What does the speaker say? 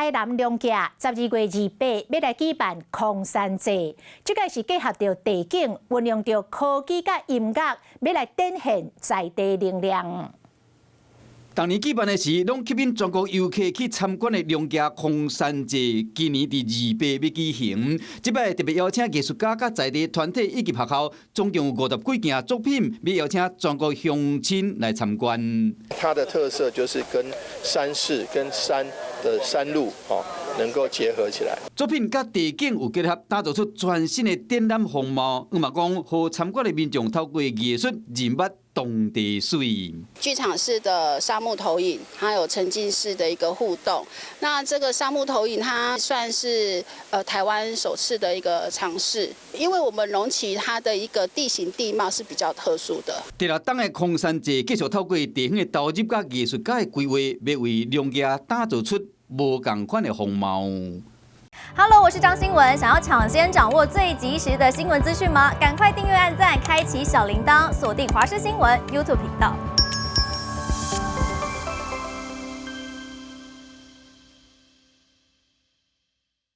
台南龍崎12月28欲來舉辦空山祭，這個是結合著地景，運用著科技佮音樂，欲來展現在地能量。逐年舉辦的時，攏吸引全國遊客去參觀的龍崎空山祭，今年佇二八欲舉行。這擺特別邀請藝術家佮在地團體以及學校，總共有五十幾件作品，欲邀請全國鄉親來參觀。它的特色就是跟山勢、跟山的山路哦，能夠結合起來。作品佮地景有結合，打造出全新的展覽風貌。嘛講，予參觀的民眾透過藝術認捌當地水。劇場式的沙幕投影，它有沉浸式的一個互動。那這個沙幕投影，它算是台灣首次的一個嘗試，因為我們龍崎它的一個地形地貌是比較特殊的。第六檔的空山祭繼續透過地方的投入佮藝術家的規劃，欲為龍崎打造出無仝款的風貌。 Hello，我是張新文。想要搶先掌握最及時的新聞資訊嗎？趕快訂閱、按讚、開啟小鈴鐺，鎖定華視新聞 YouTube 頻道。